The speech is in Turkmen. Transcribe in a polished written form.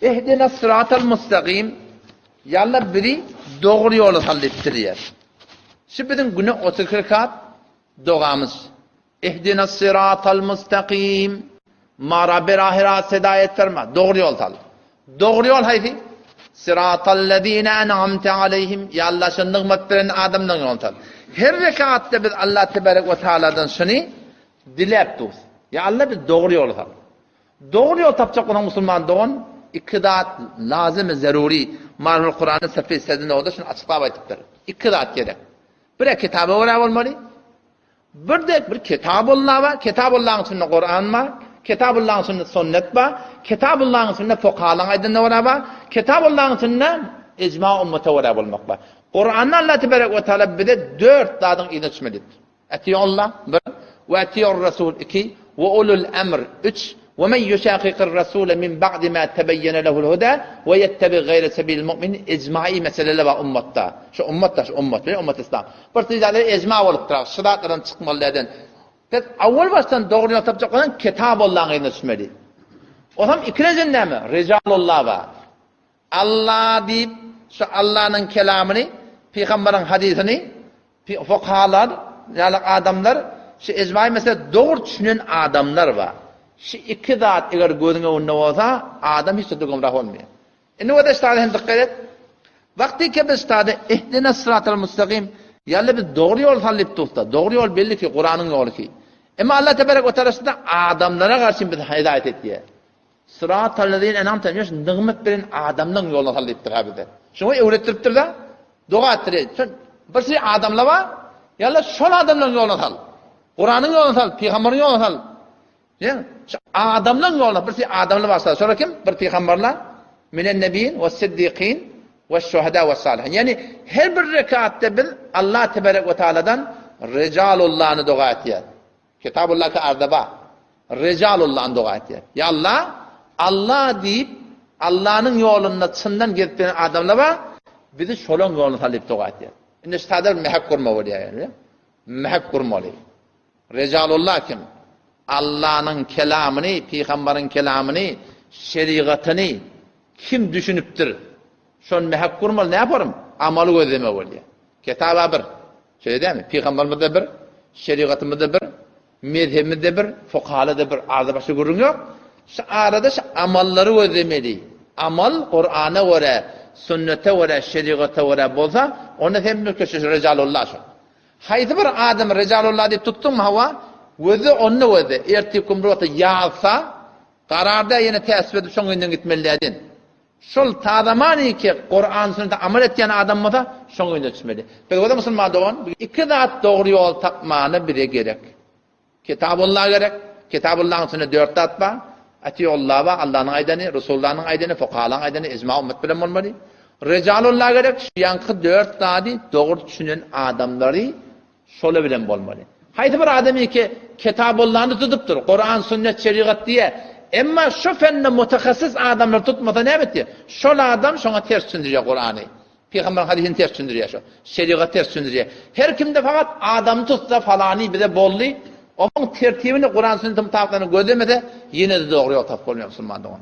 Ihdinas syratal mustagim, Ýa Allah bizi dogry ýola sal diýip dileýär. Şu biziň güne 32 rekat dogamyz. Ihdinas syratal mustagim, Mara berahi rast hidaýet ferma, dogry ýol sal. Dogry ýol haýsy? Syratallezine en'amte aleýhim, Ýa Allah şu nygmat beren adamlaryň ýoluny sal. Her rekatda biz Allah tebarek we taaladan şuny diläp durus. Ýa Allah bizi dogry ýola sal. Dogry ýol tapjak bolsaň musulman dogan iki zat lazym zerury Marhul Kuranda Safi Sezinoda şuny açyklap aýdypdyr. Iki zat gerek. Bir kitaba görä bolmaly. Bir-de bir Kitabulla bar. Kitabullaň içinde Kuran bar. Kitabullaň içinde sünnet bar. Kitabullaň içinde fukahalaryň aýdanyna görä bar. Kitabullaň içinde ijma ummata görä bolmak bar. Kuranda Allah tebarek we taala bize dört zadyň yzyna düşmeli diýipdir. Atiullah, bir, we atiur rasul, iki, we ulul emr, üç, we men ýuşakykyr rasule min ba'di ma tebeýýene lehul huda we ýettebi gaýre sebilil mu'minin ijma'i meseleler bar ummatda. Şu ummatda şu ummat bilen ummat islam. Bir zatlar ijma bolupdyr. Şu zatlardan çykmaly däden. Biz awwal başdan dogry ýol tapjak bolsaň Kitabullahyň yzyna düşmeli. Osam ikilenji näme? Rijalullah bar. Allah diýip şu Allanyň kelamyny, pygamberiň hadysyny Fukahalar ýaly adamlar şu ijmaý meselä dogry düşünen adamlar bar. Şu iki zat eger gözüň öňünde bolsa, adam hiç zada gümrah bolmaýar. Indi bolsa şu zada hem dykgat et. Wagtyky biz şu zada ihdinas syratal mustagim, ýaly biz dogry ýol sal diýip dursa, dogry ýol belli ki, Kuranyň ýoly ki. Emma Allah tebarek we taala şunda adamlara garşy bizi hidaýat etýär. Syratallezine en'amte aleyhim, şu nygmat beren adamlaryň ýoluna sal diýipdir ha bize. Şuňa öwretdiripdir-de, doga etdirýär. Şol bir şey adamlar bar, ýa-da şol adamlaryň ýoluna sal. Kuranyň ýoluna sal, pygamberiň ýoluna sal. Ýa, şu adamlaryň ýoluna bir şey adamlar bar, şolar kim? Bir pygamberler, minen nebiyin we siddikin we şuhada we salihin. Ýani her bir rekatda biz Allah tebarek we taaladan rijalullahny doga etýär. Kitabullahky arda bar. Rejalullahny doga etýär. Ýa Allah, Allah diýip, Allanyň ýolunda çyndan gezip ýören adamlar bar, bizi şolaň ýoluna sal diýip doga etýär. Indi şu taýda bir mähek gurma bolýar ýaly. Mähek gurmaly. Rejalullah kim? Allanyň kelamyny, pygamberiň kelamyny, şerigatyny kim düşünipdir? Şony mähek gurmaly, näparym? Amaly gözleme bolýar. Kitaba bir. Şeýle dälmi? Pygamberimiz-de bir, şerigatymyz-da bir, mezhebimiz-de bir, fukahalar-da bir. Arada başga gürrüň ýok. Şu arada şu amallary gözlemeli. Amal Kurana görä, sünnete görä, şerigata görä bolsa, onda sen mülke şu rejalullah şu. Haýsy bir adamy rejalullah diýip tutduňmy hawa, gözle onda gözle. Ertir gün bir wagtda ýazsa, gararda ýene täsip edip şoň öňünden gitmeli dädin. Şol tazamaniki Kuran sünnete amal etýän adam bolsa şoň öýüne düşmeli. Biz bolsa musulman dogan iki zat dogry ýol tapmana bize gerek. Kitabullah gerek. Kitabullahyň içinde dört zat bar. Atiullah bar, Allanyň aýdany, Resulallanyň aýdany, fukahalaryň aýdany, ijma ummet bilen bolmaly. Rejalullah gerek, şu ýaňky dört zady dogry düşünen adamlary Şola bilen bolmaly. Haýsy bir adam ýeke Kitabullany tutupdyr, Kuran, sünnet, şerigat diýýär. Emma şu fende mutahassys adamlary tutmasa näme etýär? Şol adam şoňa ters düşündirýär Kurany. Pygamberiň hadysyny ters düşündirýär şo. Şerigaty ters düşündirýär. Her kimde fakat adamy tutsa falany bize boldy. Onuň tertibini Kuran sünnete mutabyklaryny gözlemese ýene-de dogry ýol tapyp bolmaýar musulman dogan.